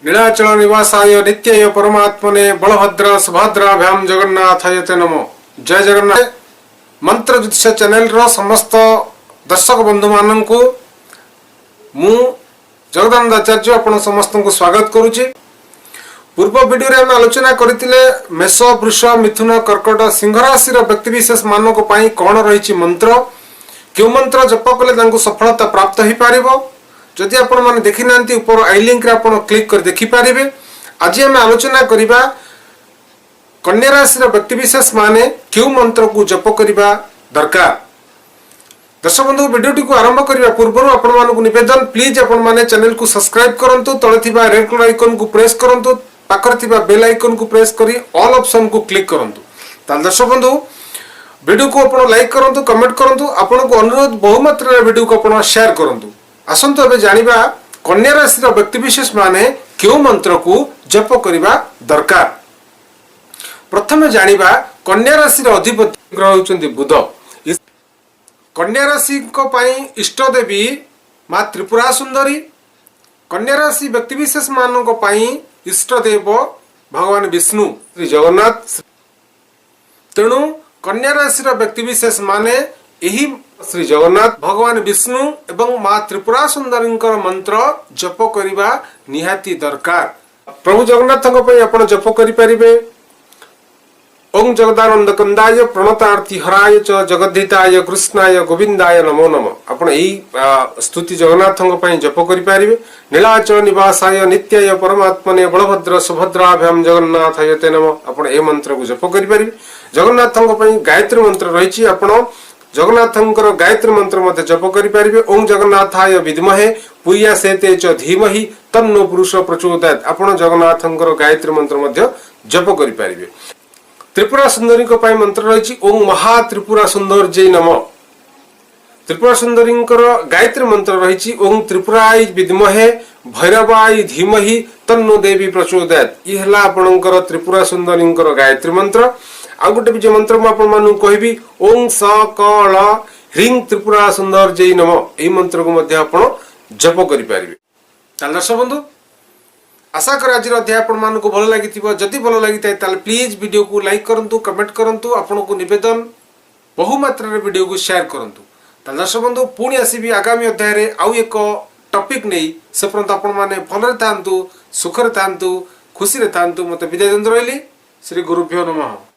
ନୀଳାଚଳ ନିବାସାୟ ନିତ୍ୟାୟ ପରମାତ୍ମନେ ବଳଭଦ୍ର ସୁଭଦ୍ରାଭ୍ୟାମ ଜଗନ୍ନାଥାୟ ତେ ନମଃ। ଜୟ ଜଗନ୍ନାଥ। ମନ୍ତ୍ର ଜ୍ୟୋତିଷ ଚ୍ୟାନେଲର ସମସ୍ତ ଦର୍ଶକ ବନ୍ଧୁମାନଙ୍କୁ ମୁଁ ଜଗଦାନନ୍ଦ ଆଚାର୍ଯ୍ୟ ଆପଣ ସମସ୍ତଙ୍କୁ ସ୍ୱାଗତ କରୁଛି। ପୂର୍ବ ଭିଡ଼ିଓରେ ଆମେ ଆଲୋଚନା କରିଥିଲେ ମେଷ, ବୃଷ, ମିଥୁନ, କର୍କଟ, ସିଂହ ରାଶିର ବ୍ୟକ୍ତିବିଶେଷ ମାନଙ୍କ ପାଇଁ କ'ଣ ରହିଛି ମନ୍ତ୍ର, କେଉଁ ମନ୍ତ୍ର ଜପ କଲେ ତାଙ୍କୁ ସଫଳତା ପ୍ରାପ୍ତ ହୋଇପାରିବ। ଯଦି ଆପଣମାନେ ଦେଖିନାହାନ୍ତି, ଉପର I ଲିଙ୍କରେ ଆପଣ କ୍ଲିକ୍ କରି ଦେଖିପାରିବେ। ଆଜି ଆମେ ଆଲୋଚନା କରିବା କନ୍ୟା ରାଶିର ବ୍ୟକ୍ତିବିଶେଷ ମାନେ କେଉଁ ମନ୍ତ୍ରକୁ ଜପ କରିବା ଦରକାର। ଦର୍ଶକ ବନ୍ଧୁ, ଭିଡ଼ିଓଟିକୁ ଆରମ୍ଭ କରିବା ପୂର୍ବରୁ ଆପଣମାନଙ୍କୁ ନିବେଦନ, ପ୍ଲିଜ୍ ଆପଣମାନେ ଚ୍ୟାନେଲକୁ ସବସ୍କ୍ରାଇବ୍ କରନ୍ତୁ, ତଳେ ଥିବା ରେଡ୍ କଲର ଆଇକନକୁ ପ୍ରେସ୍ କରନ୍ତୁ, ପାଖରେ ଥିବା ବେଲ୍ ଆଇକନକୁ ପ୍ରେସ୍ କରି ଅଲ୍ ଅପସନକୁ କ୍ଲିକ୍ କରନ୍ତୁ। ତାହେଲେ ଦର୍ଶକ ବନ୍ଧୁ, ଭିଡ଼ିଓକୁ ଆପଣ ଲାଇକ୍ କରନ୍ତୁ, କମେଣ୍ଟ କରନ୍ତୁ। ଆପଣଙ୍କୁ ଅନୁରୋଧ, ବହୁ ମାତ୍ରାରେ ଭିଡ଼ିଓକୁ ଆପଣ ସେୟାର କରନ୍ତୁ। ଆସନ୍ତୁ ଏବେ ଜାଣିବା କନ୍ୟା ରାଶିର ବ୍ୟକ୍ତିବିଶେଷ ମାନେ କେଉଁ ମନ୍ତ୍ରକୁ ଜପ କରିବା ଦରକାର। ପ୍ରଥମେ ଜାଣିବା, କନ୍ୟା ରାଶିର ଅଧିପତି ଗ୍ରହ ହେଉଛନ୍ତି ବୁଧ। କନ୍ୟା ରାଶିଙ୍କ ପାଇଁ ଇଷ୍ଟ ଦେବୀ ମା ତ୍ରିପୁରା ସୁନ୍ଦରୀ। କନ୍ୟା ରାଶି ବ୍ୟକ୍ତିବିଶେଷ ମାନଙ୍କ ପାଇଁ ଇଷ୍ଟ ଦେବ ଭଗବାନ ବିଷ୍ଣୁ, ଶ୍ରୀ ଜଗନ୍ନାଥ। ତେଣୁ କନ୍ୟା ରାଶିର ବ୍ୟକ୍ତିବିଶେଷ ମାନେ ଏହି ଶ୍ରୀ ଜଗନ୍ନାଥ, ଭଗବାନ ବିଷ୍ଣୁ ଏବଂ ମା ତ୍ରିପୁରା ସୁନ୍ଦରୀଙ୍କର ମନ୍ତ୍ର ଜପ କରିବା ନିହାତି ଦରକାର। ପ୍ରଭୁ ଜଗନ୍ନାଥଙ୍କ ପାଇଁ ଆପଣ ଜପ କରିପାରିବେ, ଓಂ ଜଗଦାନନ୍ଦ କନ୍ଦାୟ ପ୍ରଣତାର୍ତି ହରାୟ ଚ ଜଗଦ୍ଧିତାୟ କୃଷ୍ଣାୟ ଗୋବିନ୍ଦାୟ ନମୋ ନମ। ଆପଣ ଏଇ ସ୍ତୁତି ଜଗନ୍ନାଥଙ୍କ ପାଇଁ ଜପ କରିପାରିବେ। ନୀଳାଚଳ ନିବାସାୟ ନିତ୍ୟାୟ ପରମାତ୍ମନେ ବଳଭଦ୍ର ସୁଭଦ୍ରାଭ୍ୟାମ ଜଗନ୍ନାଥାୟ ତେ ନମ। ଆପଣ ଏ ମନ୍ତ୍ରକୁ ଜପ କରିପାରିବେ। ଜଗନ୍ନାଥଙ୍କ ପାଇଁ ଗାୟତ୍ରୀ ମନ୍ତ୍ର ରହିଛି। ଆପଣ ଜଗନ୍ନାଥଙ୍କର ଗାୟତ୍ରୀ ମନ୍ତ୍ର ମଧ୍ୟ ଜପ କରିପାରିବେ। ଓಂ ଜଗନ୍ନାଥାୟ ବିଦ୍ମହେ ଭୂୟାଃ ସେତେ ଚ ଧୀମହି ତନ୍ନୋ ପୁରୁଷ ପ୍ରଚୋଦୟାତ୍। ଆପଣ ଜଗନ୍ନାଥଙ୍କର ଗାୟତ୍ରୀ ମନ୍ତ୍ର ମଧ୍ୟ ଜପ କରିପାରିବେ। ତ୍ରିପୁରା ସୁନ୍ଦରୀଙ୍କ ପାଇଁ ମନ୍ତ୍ର ରହିଛି, ଓಂ ମହା ତ୍ରିପୁରା ସୁନ୍ଦର୍ଯ୍ୟୈ ନମ। ତ୍ରିପୁରା ସୁନ୍ଦରୀଙ୍କର ଗାୟତ୍ରୀ ମନ୍ତ୍ର ରହିଛି, ଓଂ ତ୍ରିପୁରାୟ ବିଦ୍ମହେ ଭୈରବାୟ ଧୀମହି ତନ୍ନୋ ଦେବୀ ପ୍ରଚୋଦୟାତ୍। ଇଏ ହେଲା ଆପଣଙ୍କର ତ୍ରିପୁରା ସୁନ୍ଦରୀଙ୍କର ଗାୟତ୍ରୀ ମନ୍ତ୍ର। ଆଉ ଗୋଟେ ବି ଯେ ମନ୍ତ୍ର ମୁଁ ଆପଣମାନଙ୍କୁ କହିବି, ଓଂ ସ କ ଳ ହ୍ରିଂ ତ୍ରିପୁରା ସୁନ୍ଦର୍ଯ୍ୟୈ ନମ। ଏଇ ମନ୍ତ୍ରକୁ ମଧ୍ୟ ଆପଣ ଜପ କରିପାରିବେ। ତାହେଲେ ଦର୍ଶକ ବନ୍ଧୁ, ଆଶା କରେ ଆଜିର ଅଧ୍ୟାୟ ଆପଣମାନଙ୍କୁ ଭଲ ଲାଗିଥିବ। ଯଦି ଭଲ ଲାଗିଥାଏ, ତାହେଲେ ପ୍ଲିଜ୍ ଭିଡ଼ିଓକୁ ଲାଇକ୍ କରନ୍ତୁ, କମେଣ୍ଟ କରନ୍ତୁ। ଆପଣଙ୍କୁ ନିବେଦନ, ବହୁ ମାତ୍ରାରେ ଭିଡ଼ିଓକୁ ସେୟାର କରନ୍ତୁ। ତାହେଲେ ଦର୍ଶକ ବନ୍ଧୁ, ପୁଣି ଆସିବି ଆଗାମୀ ଅଧ୍ୟାୟରେ ଆଉ ଏକ ଟପିକ୍ ନେଇ। ସେ ପର୍ଯ୍ୟନ୍ତ ଆପଣମାନେ ଭଲରେ ଥାଆନ୍ତୁ, ସୁଖରେ ଥାଆନ୍ତୁ, ଖୁସିରେ ଥାଆନ୍ତୁ। ମୋତେ ବିଦାୟ ଦିଅନ୍ତୁ। ରହିଲି। ଶ୍ରୀ ଗୁରୁଭ୍ୟୋ ନମଃ।